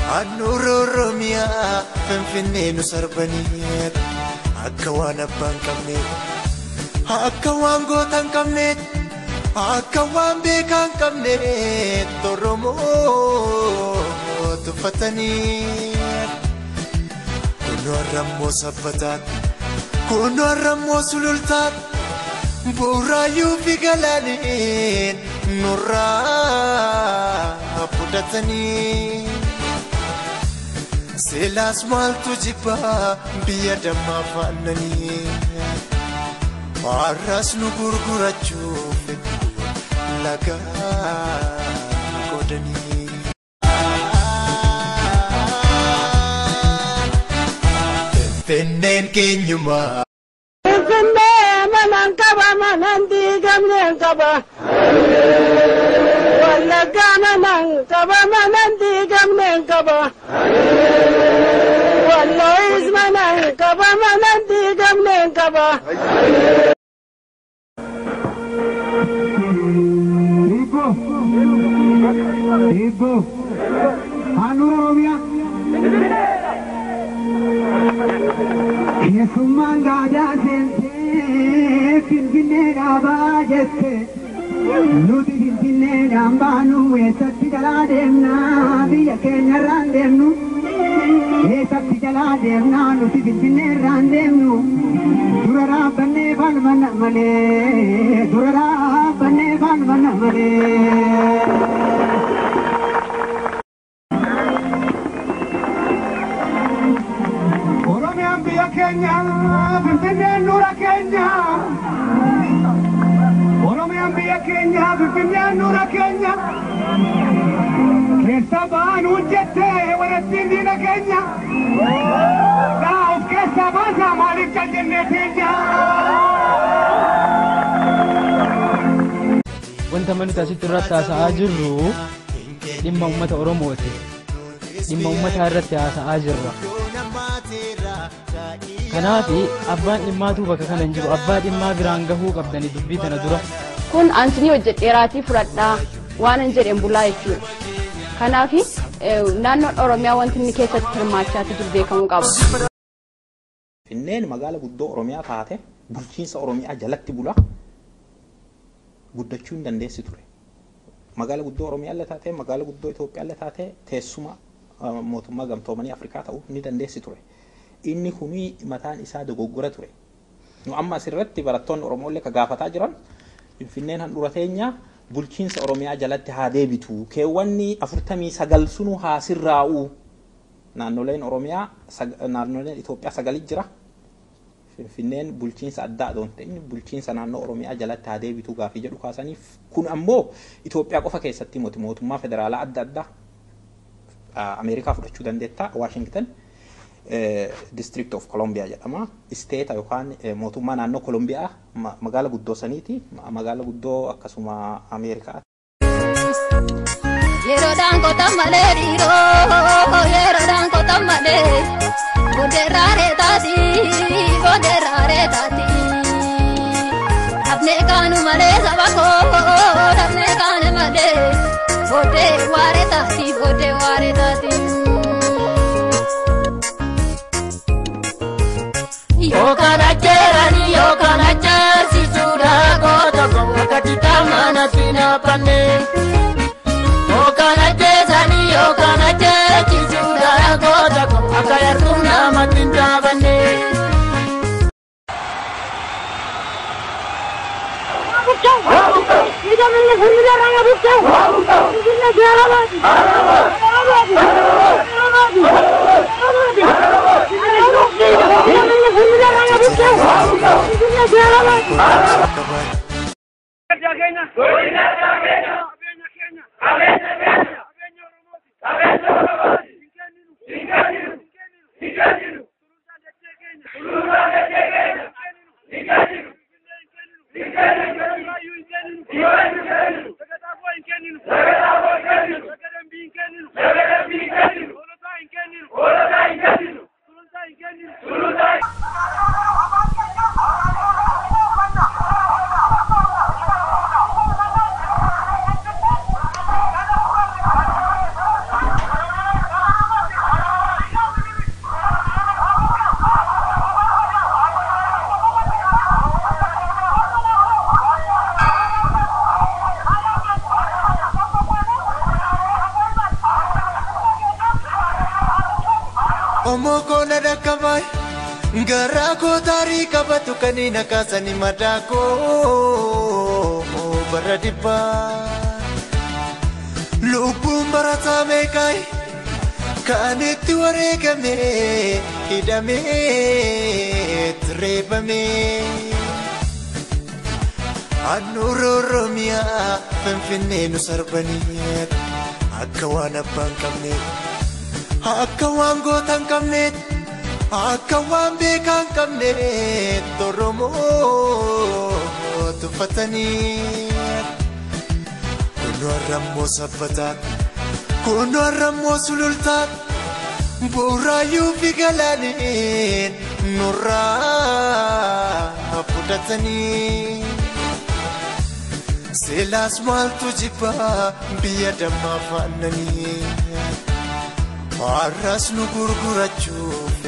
Handhuura Oromiyaa Finfinnee nu sarbanii akka waan abbaan qabneet, akka waan goota hin qabneet, akka waan beekaa hin qabneet Oromoo tuffatanii. Kunoo har'ammoo sabbataatti, kunoo har'ammoo sulultaatti, Buraayyuu fi galaaniin nurraa fudhatanii. Silaas maaltu jibbaa biyya dammaa faannanii. Har'as nu gurgurachuuf lagaa qoodanii. Finfinneen keenyumaa. Finfinnee manaan qaba manaan diigamneen qaba. Wallaggaa manaan qaba manaan diigamneen qaba. Wallooyis manaan qaba manaan diigamneen qaba. Hibboo! Hibboo! Handhuura Oromiyaa! Keessummaan gaadaa seentee Finfinnee dhaabaa jette. Nuti Finfinneedhaan baanu eessatti jalaa deemnaa biyya keenyarraan deemnu. Eessatti jalaa deemnaa nuti Finfinneerraan deemnu. Dura dhaabbannee falmanna malee, dura dhaabbannee falmanna malee. Oromiyaan biyya keenya, Finfinneen nuura keenya. Oromiyaan biyya keenya, Finfinneen nuura keenya. Keessa baanuun jettee warattiin diina keenya. Daa of keessaa baasaa maaliif cal jennee teenya? Wanta nuti asitti irratti haasa'aa jirru dhimma uummata Oromooti. Dhimma uummataa irratti haasa'aa jirra. Kanaaf abbaan dhimmaatu bakka kana hin jiru. Abbaa dhimmaa biraan gahuu qabdanii dubbii tana dura. Kun ansinii hojjedheeraatii fudhadhaa waan hin jedheen bulaa jechuudha. Kanaaf naannoon Oromiyaa wanti inni keessatti hirmaachaa jiru beekamuu qaba. Finfinneen magaala guddoo Oromiyaa taate bulchiinsa Oromiyaa jalatti bula guddachuu hin dandeessi ture. Magaala guddoo Oromiyaa illee taate, magaala guddoo Itoophiyaa illee taate, teessuma mootummaa gamtoomanii Afrikaa ta'uu ni dandeessi ture. Inni kuni mataan isaa dogoggora ture. Nu amma asirratti barattoonni Oromoo illee ka gaafataa jiran Finfinneen handhuura teenya bulchiinsa Oromiyaa jalatti haa deebitu. Keewwanni 49 sunu haa sirraa'u. Naannoleen Oromiyaa, naannoleen Itoophiyaa sagali jira. Finfinneen bulchiinsa addaa odoon ta'in bulchiinsa naannoo Oromiyaa jalatti haa deebitu gaafii jedhu kaasaniif, kun ammoo Itoophiyaa qofa keessatti moti mootummaa federaalaa adda addaa Ameerikaa fudhachuu dandeetta. Waashingtan District of Columbia jedhama. Isteeta yookaan mootummaa naannoo Kolumbiyaa magaala guddoo saniiti. Magaala guddoo akkasuma Ameerikaa. Yeroodhaan qotan malee dhiiroo, yeroodhaan qotan malee, booddeerraaree taati, booddeerraaree taati. Dhabnee kaanu malee saba koo, dhabnee kaanu malee, booddee waaree taati, booddee waaree taati. Yookaan ajjeeranii yookaan ajjeesisuudha goota wakati tamana sinaapanne. Yookaan ajjeesanii yookaan ajjeesisuudha goota akka yartuun namatti hin taabanne. Qomoo koo na dhaqqabaa garaa koo taarii qabatu kan hin akaasani madaa koo bara dhibbaa. Lubbuun barataa meeqaa kan itti wareegame hidhamee reebame. Handhuura Oromiyaa Finfinnee nu sarbanii akka waan abbaan qabne akka waan goota hin qabne akka waan beekaa hin qabne Oromoo tuffatanii. Kunoo har'ammoo sabbataa kunoo har'ammoo sulultaa Buraayyuu fi galaaniin nurraa fudhatanii. Silaas maaltu jibbaa biyya dammaa faannanii. Har'as nu gurgurachuuf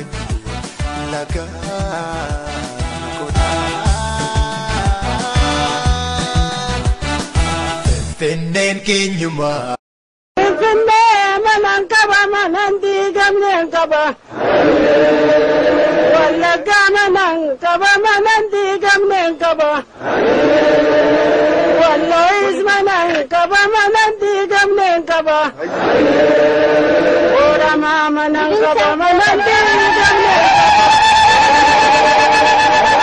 lagaa godhaa. Finfinneen keenyumaa. Finfinnee manaan qaba manaan diigamneen qaba. Wallaggaa manaan qaba manaan diigamneen qaba. Wallooyis manaan qaba manaan diigamneen qaba. Booramaa manaan qaba manaan diigamneen qaba.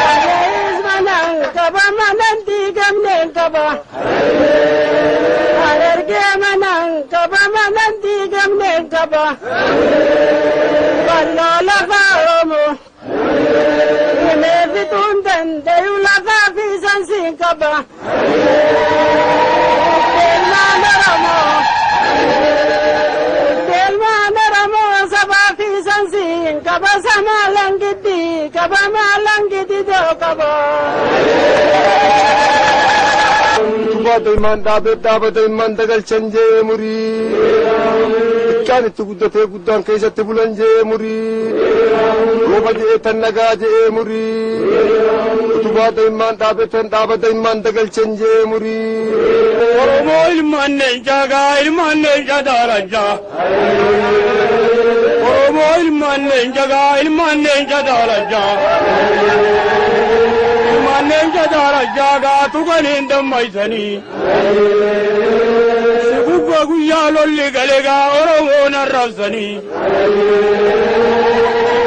Wallooyis manaan qaba manaan diigamneen qaba. Harargee manaan qaba manaan diigamneen qaba. Walloo lafa Oromoo. Himee fixuun dandayu lafaa fi sansiin qaba. Ilmaan Oromoo. Ilmaan Oromoo sabaa fi sansiin qaba sama langiddi qaba maalangiddi doo qaba. Utubaa daa'imman dhaabee dhaaba daa'imman dagalchan jee murii. Xiqqaan itti guddatee guddaan keessatti bulan jee murii. Rooba je'ee tan nagaa je'ee murii. Utubaa daa'imman dhaabee tan dhaaba daa'imman dagalchan jee murii. Oromoo ilmaan leencaa gaa ilmaan leencaa daaranjaa. Oromoo ilmaan leencaa gaa ilmaan leencaa daaranjaa. Ilmaan leencaa daaranjaa gaa tuqaniin dammaysanii. Sigubba guyyaa lolli galee gaa Oromoon arrabsanii.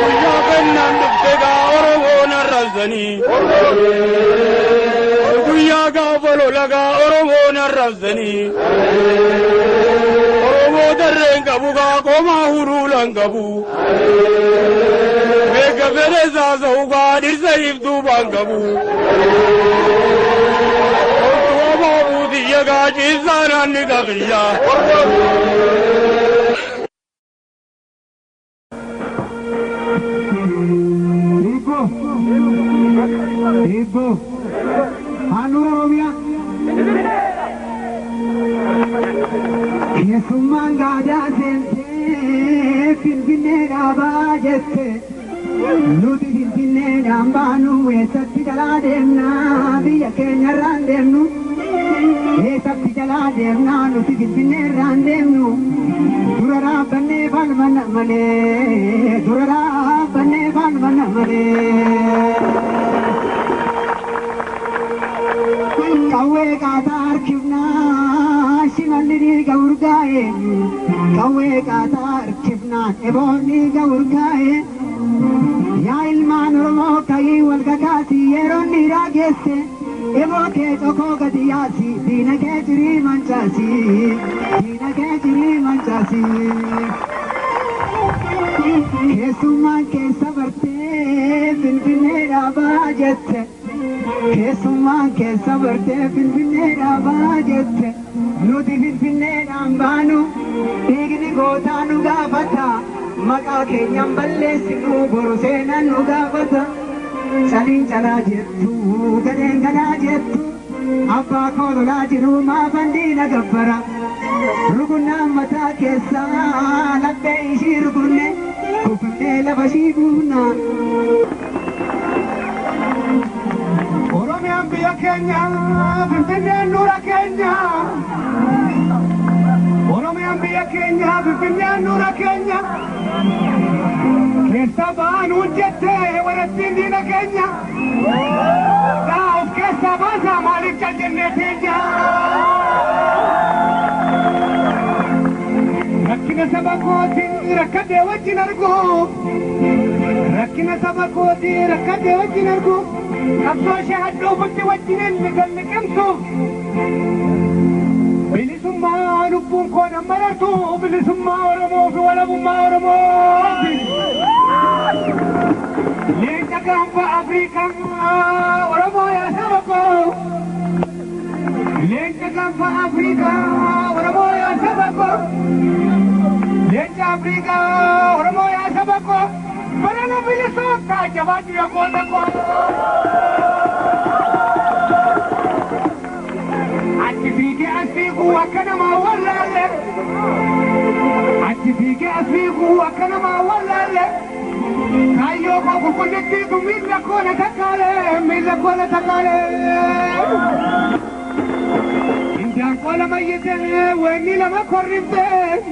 Guyyaa kennaan dhufte gaa Oromoon arrabsanii. Guyyaa gaafa lola gaa Oromoon arrabsanii. Oromoo darreen qabu gaa qomaa huruulan qabu. Beeka fedhe saasa'u gaa dhirsa iftuu baan qabu. Oltu buutiyya gaa ciibsaa naanni qaqiyya. Hibboo hibboo handhuura Oromiyaa. Keessummaan gaadaa seentee Finfinnee dhaabaa jette. Nuti Finfinneedhaan baanu eessatti jalaa deemnaa biyya keenyarraan deemnu. Eessatti jalaa deemnaa nuti Finfinneerraan deemnu. Dura dhaabbannee falmanna malee dura dhaabbannee falmanna malee. Qawwee qaataa harkifnaa shimalli dhiiga urgaa'e. Qawwee qaataa harkifnaa eboon dhiiga urgaa'e. Yaa ilmaan Oromoo ka'ii wal kakaasi yeroon dhiiraa geesse. Eboo kee cokoo gadi yaasi diina kee cirii mancaasi. Diina kee cirii mancaasi. Keessummaan keessa bartee Finfinnee dhaabaa jette. Keessummaan keessa bartee Finfinnee dhaabaa jette. Nuti Finfinneedhaan baanu dhiigni gootaa nu gaafata. Maqaa keenyan balleessinu boru seenaan nu gaafata. Caliin calaa jettu gadheen galaa jettu abbaa koo lolaa jiru maafan diina gabbara. Rukunnaan mataa keessaa laphee ishii rukunne kufunnee lafa ishii buuna. Oromiyaan biyya keenya Finfinneen nuura keenya. Oromiyaan biyya keenya Finfinneen nuura keenya. Keessa baanuun jettee warattiin diina keenya. Daa of keessaa baasaa maaliif cal jennee teenya? Rakkina saba kootii rakkadhee wajjin argu. Rakkina saba kootii rakkadhee wajjin argu. Qabsoo ishee hadhoofutti wajjin inni kan liqimsu. Bilisummaa lubbuun koo nan marartu bilisummaa Oromoo fi walabummaa Oromooti. Leenca gaanfa Afrikaa Oromoo yaa saba koo. Leenca gaanfa Afrikaa Oromoo yaa saba koo. Leenca Afrikaa Oromoo yaa saba koo. Barana bilisoomtaa jabaatu yaa goota koo. Achi fiigee as fiiguu akka namaa wallaalle. Achi fiigee as fiiguu akka namaa wallaalle. Kaayyoo koo qulqullittiitu miilla koo na takkaale miilla koo na takkaale. Indaanqoo lama iyyitee weenni lama korriftee.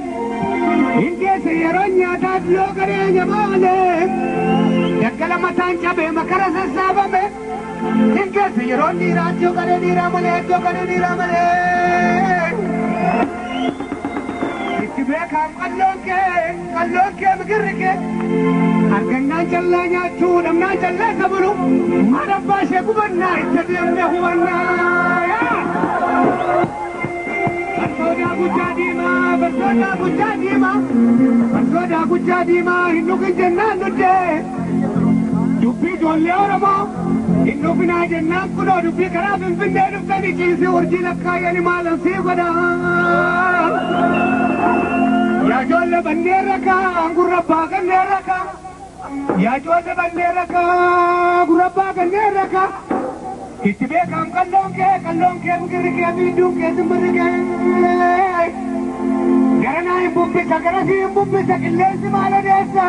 Hingeesse yeroo nyaataaf yoo garee nyaamaale. Daggala mataan cabee makara sassaabame. Hingeesse yeroo dhiiraa iddoo garee dhiiraa malee iddoo garee dhiiraa malee. Itti beekaam qalloon kee migirri kee. Argannaan callaa nyaachuu dhabnaan callaa sabulu. Maal abbaa ishee gubannaa itti deemnee hubannaa. Barsoodhaa guddaa diimaa barsoodhaa guddaa diimaa barsoodhaa guddaa diimaa hin dhugin jennaan nuddee. Dubbii ijoollee Oromoo hin dhufinaa jennaan kunoo dubbii karaa Finfinnee dhuftanii ciisii urjii lakkaayyanii maalan sii godha. Yaa ijoollee banneen rakaa gurra abbaa kanneen rakaa. Yaa ijoollee banneen rakaa gurra abbaa kanneen rakaa. Itti beekaam qalloon kee migirri kee miidhuun kee simbirri kee. Garanaa hin bubbisa garasii hin bubbisa qilleensi maal odeessa.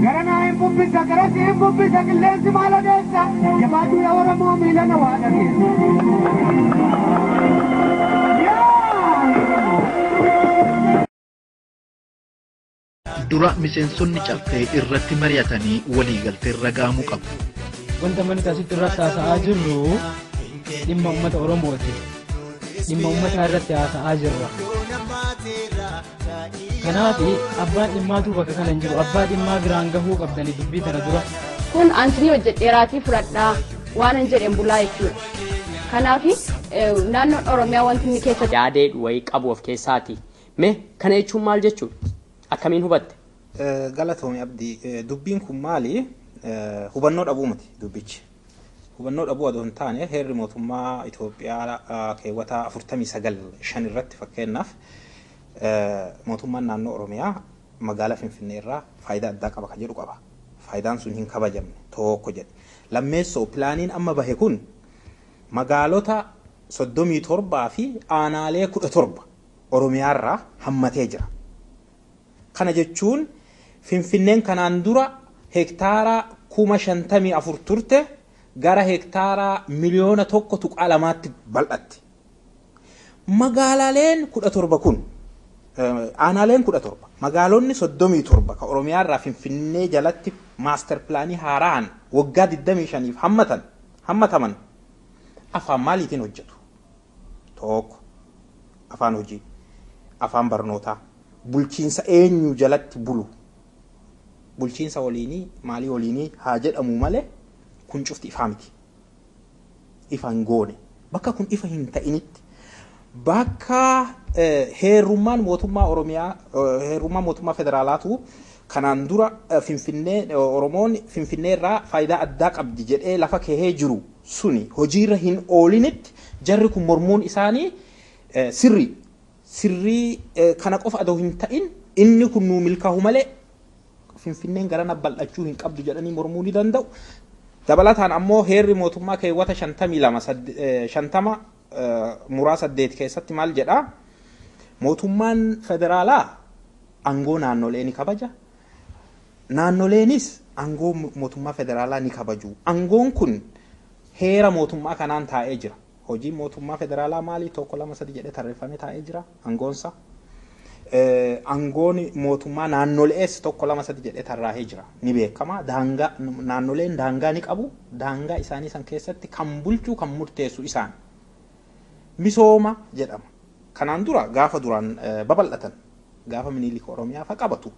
Garanaa hin bubbisa garasii hin bubbisa qilleensi maal odeessa. Jabaatu yaa Oromoo miila na waa dhageessa. Dura miseensonni caffee irratti mari'atanii waliigaltee irra gahamuu qabu. Wanta manni asitti irratti haasa'aa jirru dhimma uummata Oromooti. Dhimma uummataa irratti haasa'aa jirra. Kanaaf abbaan dhimmaatu bakka kana hin jiru. Abbaa dhimmaa biraan gahuu qabdanii dubbii tana dura. Kun ansinii hojjedheeraatii fudhadhaa waan hin jedheen bulaa jechuudha. Kanaaf naannoon Oromiyaa wanti inni keessatti. Yaadee wayii qabu of keessaati. Mee kana jechuun maal jechuudha? Akkamiin hubatte? Galatoomii Abdii, dubbiin kun maali? Hubannoo dhabuu miti dubbichi. Hubannoo dhabuu adoo hin taane heerri mootummaa Itoophiyaa keewwata 49(5) irratti fakkeenyaaf mootummaan naannoo Oromiyaa magaalaa Finfinnee irraa faayidaa addaa qaba kan jedhu qaba. Faayidaan sun hin kabajamne tokko jedhe. Lammeessoo pilaaniin amma bahe kun magaalota 37 fi aanaalee 17 Oromiyaa irraa hammatee jira. Kana jechuun Finfinneen kanaan dura hektaara 54,000 turte gara hektaara 1.2 miliyoonatti bal'atte. Magaalaaleen 17 kun aanaaleen 17 magaalonni 37 kan Oromiyaa irraa Finfinnee jalatti maaster pilaanii haaraan waggaa 25f hammataman afaan maaliitiin hojjetu? Tokko afaan hojii, afaan barnootaa, bulchiinsa eenyu jalatti bulu? Bulchiinsa waliinii maalii waliinii haa jedhamu malee kun cufti ifaa miti. Ifa hin goone. Bakka kun ifa hin ta'initti bakka heerummaan mootummaa Oromiyaa heerummaan mootummaa federaalaatu kanaan dura Finfinnee Oromoon Finfinnee irraa faayidaa addaa qabdi jedhee lafa kahee jiru suni hojiirra hin oolinitti jarri kun mormuun isaanii sirrii sirrii kana qofa adoo hin ta'in inni kun nuu milkaa'u malee Finfinneen garana bal'achuu hin qabdu jedhanii mormuu ni danda'u. Dabalataan ammoo heerri mootummaa keewwata 52 50 muraa 8 keessatti maal jedhaa? Mootummaan federaalaa aangoo naannolee ni kabaja. Naannoleenis aangoo mootummaa federaalaa ni kabaju. Aangoon kun heera mootummaa kanaan taa'ee jira. Hojiin mootummaa federaalaa maali? 1, 2, 3 jedhee tarreeffamee taa'ee jira aangoonsa. Aangoon mootummaa naannolees 1 2 3 jedhee tarraa'ee jira. Ni beekama. Daangaa naannoleen daangaa ni qabu. Daangaa isaanii san keessatti kan bulchuu kan murteessu isaan. Misooma jedhama. Kanaan dura gaafa duraan babal'atan gaafa Minilik Oromiyaa fa qabatu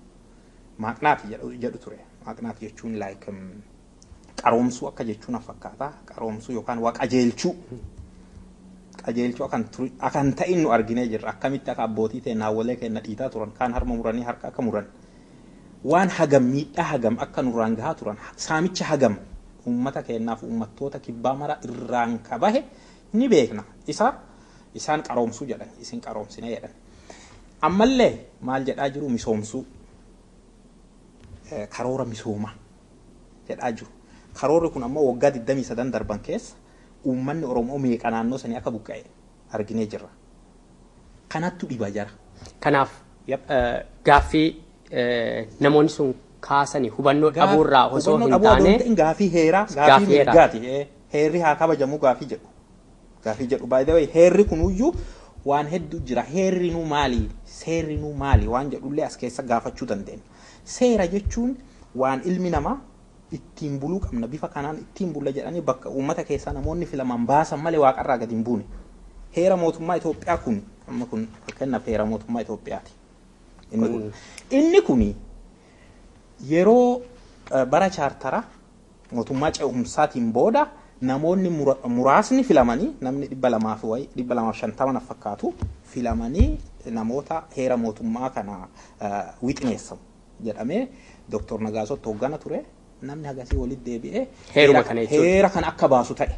maaqnaati jedhu ture. Maaqnaati jechuun like qaroomsuu akka jechuun fakkaata. Qaroomsuu yookaan waa qajeelchuu. Qajeelchuu akan ta'in nu arginee jirra. Akkamitti akka abbootii ta'e naawwalee kenna dhiitaa turan kaan harma muranii harka akka muran. Waan hagam miidhaa hagam akka nurraan gahaa turan saamicha hagam uummata keenyaaf uummattoota kibbaa mara irraan kabahe ni beekna. Isa isaan qaroomsuu jedhan isin qaroomsine jedhan. Ammallee maal jedhaa jiru misoomsuu karoora misoomaa jedhaa jiru. Karoorri kun ammoo waggaa 23 darban keessa uummanni Oromoo meeqa naannoo sanii akka buqqa'e arginee jirra. Kanattu dhibaa jira. Kanaaf gaaffii namoonni sun kaasanii hubannoo dhabuurraa osoo hin taane gaaffii heeraa gaaffii mirgaati. Heerri haa kabajamu gaaffii jedhu. Gaaffii jedhu by the way heerri kunuyyuu waan hedduu jira. Heerri nu maali? Seerri nu maali? Waan jedhullee as keessa gaafachuu dandeenya. Seera jechuun waan ilmi namaa ittiin buluu qabna bifa kanaan ittiin bulla jedhanii bakka uummata keessaa namoonni filaman baasan malee waaqarraa gadi hin buune. Heera mootummaa Itoophiyaa kun amma kun fakkeenyaaf heera mootummaa Itoophiyaati. Inni kun yeroo bara chaartaraa mootummaa ce'umsaatiin booda namoonni muraasni filamanii namni 250 na fakkaatu filamanii namoota heera mootummaa kana wixineessamu jedhamee Dr. Nagaasootti hoggana ture. Namni hagasii walitti deebi'ee heera kana akka baasu ta'e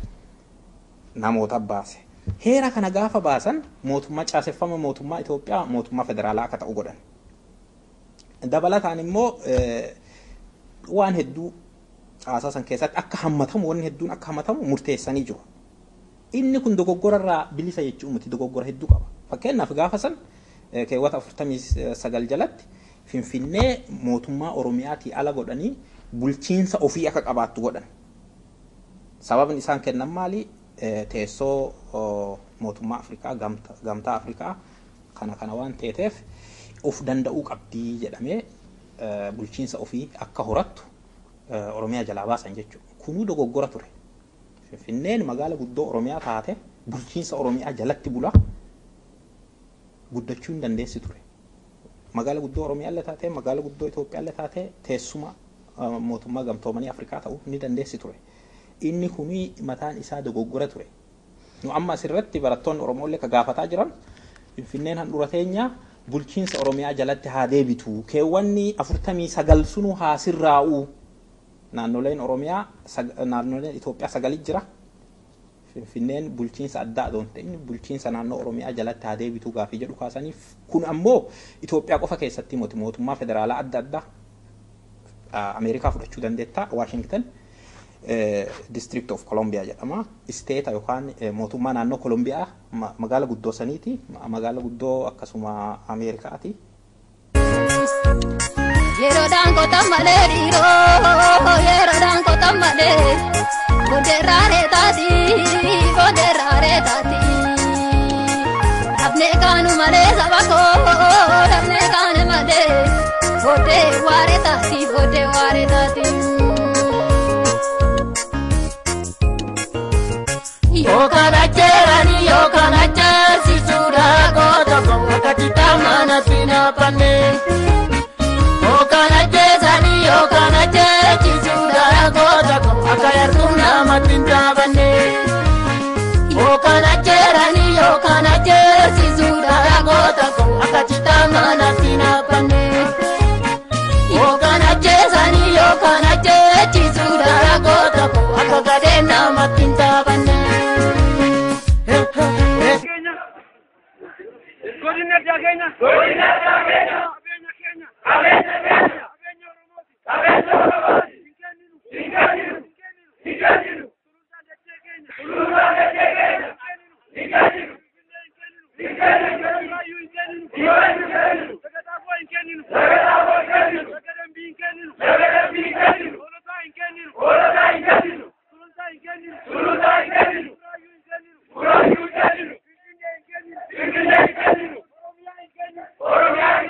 namoota baase. Heera kana gaafa baasan mootummaa caaseffama mootummaa Itoophiyaa mootummaa federaalaa akka ta'u godhan. Dabalataan immoo waan hedduu caasaa san keessatti akka hammatamu wanni hedduun akka hammatamu murteessanii jiru. Inni kun dogoggorarraa bilisa jechuun miti dogoggora hedduu qaba. Fakkeenyaaf gaafa san keewwata 49 jalatti Finfinnee mootummaa Oromiyaatii ala godhanii bulchiinsa ofii akka qabaattu godhan. Sababni isaan kennan maali? Teessoo mootummaa Afrikaa gamtaa Afrikaa kana waan ta'eef of danda'uu qabdii jedhamee bulchiinsa ofii akka horattu Oromiyaa jalaa baasan jechuudha. Kunuu dogoggora ture. Finfinneen magaala guddoo Oromiyaa taate bulchiinsa Oromiyaa jalatti bula guddachuu hin dandeessi ture. Magaala guddoo Oromiyaa illee taate magaala guddoo Itoophiyaa illee taate teessuma mootummaa gamtoomanii Afrikaa ta'uu ni dandeessi ture. Inni kuni mataan isaa dogoggora ture. Nu amma asirratti barattoonni Oromoo illee ka gaafataa jiran Finfinneen handhuura teenyaa bulchiinsa Oromiyaa jalatti haa deebitu. Keewwanni 49 sunu haa sirraa'u. Naannoleen Oromiyaa naannoleen Itoophiyaa 9 jira. Finfinneen bulchiinsa addaa odoon ta'in bulchiinsa naannoo Oromiyaa jalatti haa deebitu gaafii jedhu kaasaniif kun ammoo Itoophiyaa qofa keessatti mootummaa federaalaa adda addaa Ameerikaa fudhachuu dandeetta. Waashingtan District of Columbia jedhama. Isteeta yookaan mootummaa naannoo Kolumbiyaa magaala guddoo saniiti. Magaala guddoo akkasuma Ameerikaati. Yeroodhaan qotan malee dhiiroo yeroodhaan qotan malee booddeerraaree taati booddeerraaree taati. Dhabnee kaanu malee saba koo dhabnee kaanu malee booddee waaree taati booddee waaree taati. Yookaan ajjeerani yookaan ajjeesisuudha goota wakati taamana sinaafanne. Yookaan ajjeesani yookaan ajjeesisuudha goota akka yartuu namatti hin taafanne. Yookaan ajjeerani yookaan ajjeesisuudha goota wakati taamana sinaafanne. Yookaan ajjeesani yookaan ajjeesisuudha goota akka gadhee namatti hin taafanne. Godina Kenya. Godina Kenya. Qabeenya keenya. Qabeenya keenya. Qabeenya Oromooti. Qabeenya Oromooti. Hin kenninu. Hin kenninu. Sulultaan dachee keenya. Sulultaan dachee keenya. Hin kenninu. Hin kenninu. Buraayyuu hin kenninu. Buraayyuu hin kenninu. Lagadaafoo hin kenninu. Lagadaafoo hin kenninu. Lagadambii hin kenninu. Lagadambii hin kenninu. Hoolotaa hin kenninu. Hoolotaa hin kenninu. Sulultaa hin kenninu. Sulultaa hin kenninu. Buraayyuu hin kenninu. Buraayyuu hin kenninu. Finfinnee hin kenninu. Finfinnee hin kenninu. Oromiyaa hin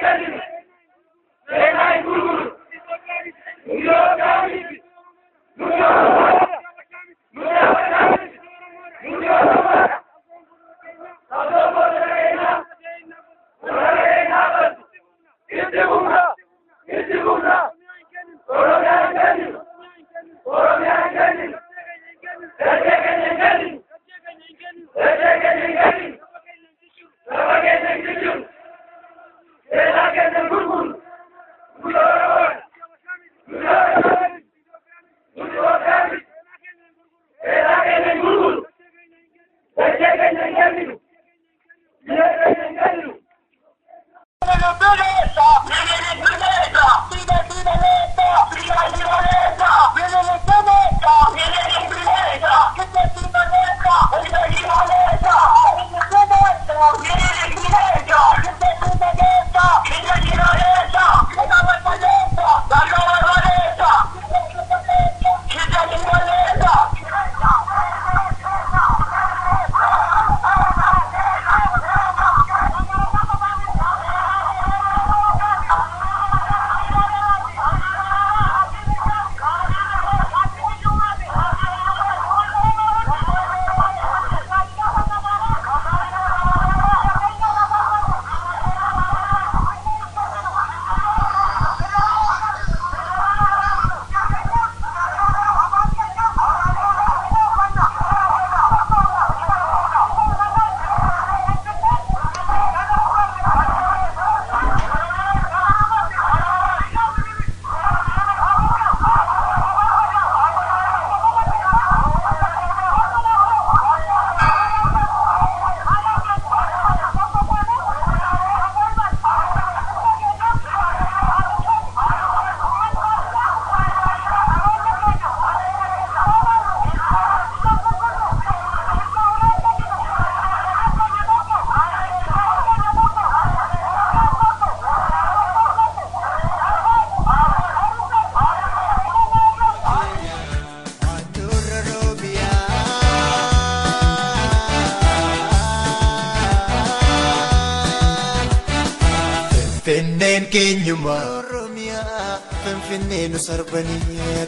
keenyuma. Oromiyaa Finfinnee nu sarbanii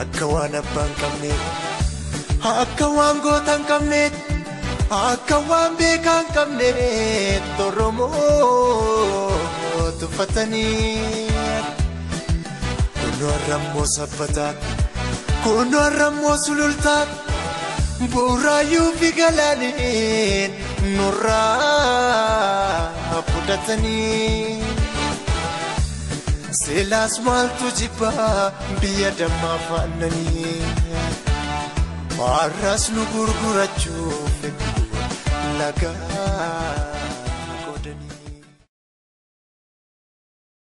akka waan abbaan qabneef, akka waan goota hin qabneef, akka waan beekaa hin qabneef Oromoo tuffatanii. Kunoo har'ammoo sabbataa, kunoo har'ammoo sulultaa, Buraayyuu fi galaaniin nurraa fudhatanii. Silaas maaltu jibbaa biyya dammaa faannanii. Har'as nu gurgurachuuf lagaa.